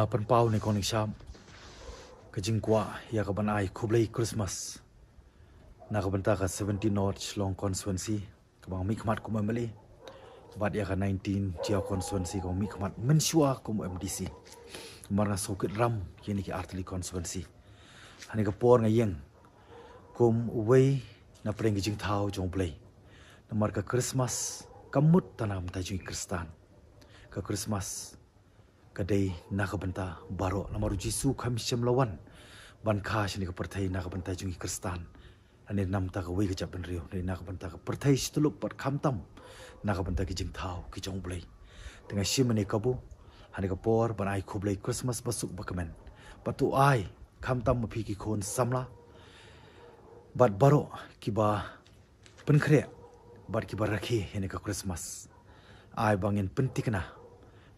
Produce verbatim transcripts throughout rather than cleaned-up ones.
Pynpaw ne kong Ningsham, ka jingkwah ïa ka ban ai khublei Christmas na ka bynta ka seventeen North Shillong constituency, kaba nga mihkhmat kum M L A, bad ïa ka nineteen Jia constituency kaba nga mihkhmat mynshuwa kum M D C. Namar nga sngewkit ram ïa kine ki artylli constituency. Hane ka por nga ïeng kum uwei na pdeng ki jingthaw jong U Blei. Namar ka Christmas kam mut tang na ka bynta jong ki Khristan. Ka Christmas ka dei na ka bynta baroh. Namar U Jisu kam shym la wan ban kha shane ka pyrthei na ka bynta jong ki Khristan, lane namar kawei ka jaitbynriew, dei na ka bynta ka pyrthei shi tyllup bad khamtam na ka bynta ki jingthaw ki jong U Blei. Te nga shim ïa kane kabu, hane ka por ban ai khublei Christmas basuk bakmen. Bad to ai khamtam ma phi ki khun samla bad baroh kiba pynkhreh bad kiba rakhe ïa kane ka Christmas. Ai ba ngin pyntikna,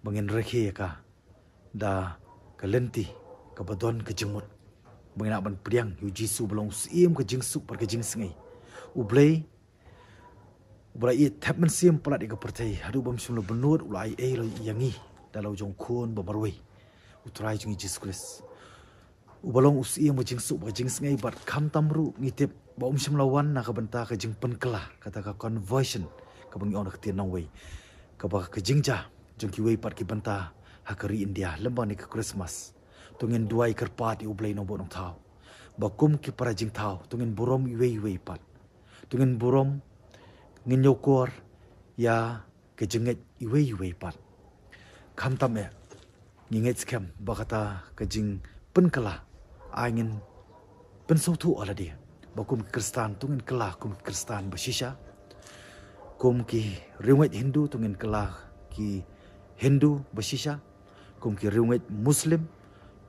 ba ngin rakhe ïa ka da ka lynti kaba don ka jingmut. Ba ngin lah ban pdiang ïa U Jisu uba long u Syiem ka jingsuk bad ka jingsngi. U Blei uba la ïeit thep mynsiem palat ïa ka pyrthei haduh bym shym la bynnud, u la ai ei ïa ngi da la u jong u Khun ba marwei, U Trai jong ngi Jisu Khrist, uba long u Syiem ka jingsuk bad ka jingsngi. Bad khamtam ruh ngi tip ba um shym la wan na ka bynta ka jingpynkylla, kata ka conversion kaba ngi ong da ka ktien nongwei, kaba ka jingjia jong kiwei pat ki bynta ha ka ri India lem bad kane ka Christmas. To ngin duwai kyrpad ïa U Blei Nongbuh Nongthaw, ba kum ki para jingthaw to ngin burom iwei ïa iwei pat. To ngin burom, ngin ïakor ïa ka jingngeit iwei ïa iwei pat. Khamtam eh ngi ngeit skhem ba kata ka jingpynkylla, ai ngin pynsngewthuh ïa lade ba kum ki Khristan to ngin kylla kum ki Khristan ba shisha, kum ki riewngeit Hindu to ngin kylla ki Hindu ba shisha, kum ki riewngeit Muslim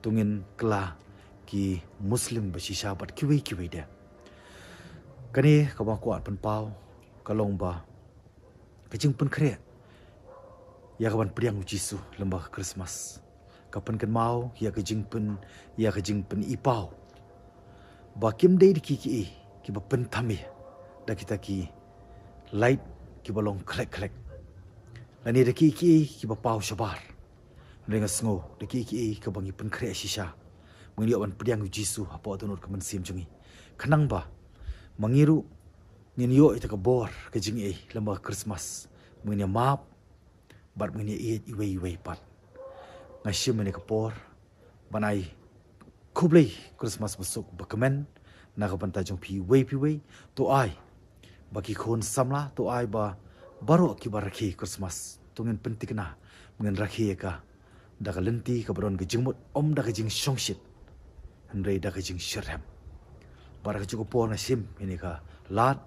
to ngin kylla ki Muslim ba shisha, bad kiwei kiwei de. Kane kaba nga kwah pynpaw ka long ba ka jingpynkhreh ïa ka ban pdiang U Jisu lem bad ka Christmas ka pynkynmaw ïa ka jingpyn, ïa ka jingpynipaw ba kim dei da kiei kiei kiba pynthame da kita ki light kiba long khlek khlek, lane da kiei kiei kiba paw shabar. Hynrei nga sngew da kiei kiei kaba ngi pynkhreh shisha, ba ngin ïoh ban pdiang U Jisu hapoh dohnud ka mynsiem jong ngi. Khnang ba ma ngi ruh ngin ïoh ïa ka bor ka jingaiei lem bad ka Christmas, ba ngin ïa map bad ba ngin ïa ïeit iwei ïa iwei pat. Nga shim ïa kane ka por ban ai khublei Christmas basuk bakmen na ka bynta jong phi iwei pa iwei. To ai ba ki khun samla, to ai ba baroh kiba rakhe Christmas to ngin pyntikna, ba ngin rakhe ïa ka da ka lynti kaba don ka jingmut, ym da ka jingshongshit, hynrei da ka jingshitrhem. Bad ha kajuh ka por nga shim ïa kane ka lad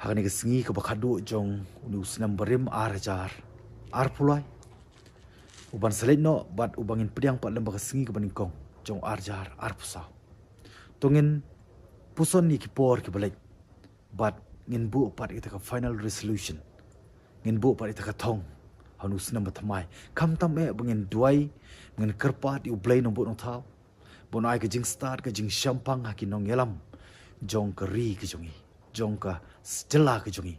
ha kane ka sngi kaba khatduh jong une u snem barim ar hajar arphew lai, uban sa leit noh bad uba ngin pdiang pat lem bad ka sngi kaba nyngkong jong ar hajar arphew saw. To ngin puson ïa ki por kiba leit bad ngin buh pat ïa ka final resolution, ngin buh pat ïa ka thong ha une u snem bathymmai. Khamtam eh ba ngin duwai, ba ngin kyrpad ïa U Blei Nongbuh Nongthaw ba un ai ka jingstad ka jingshemphang ha ki nongïalam jong ka ri ka jong ngi, jong ka state ka jong ngi.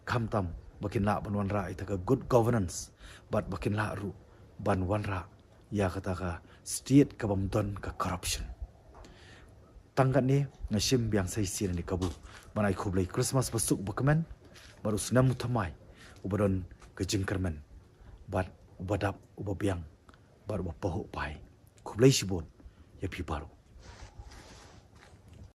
Khamtam ba kin lah ban wanrah ïa ka good governance bad ba kin lah ruh ban wanrah ïa kata ka state kabym don ka corruption. Tang katne nga shim biang sa shisien ïa kane kabu ban ai khublei Christmas basuk bakmen bad u snem u thymmai uba don ka jingkyrmen bad uba dap, uba biang bad uba pahuh pahi. Khublei shibun ïa phi baroh.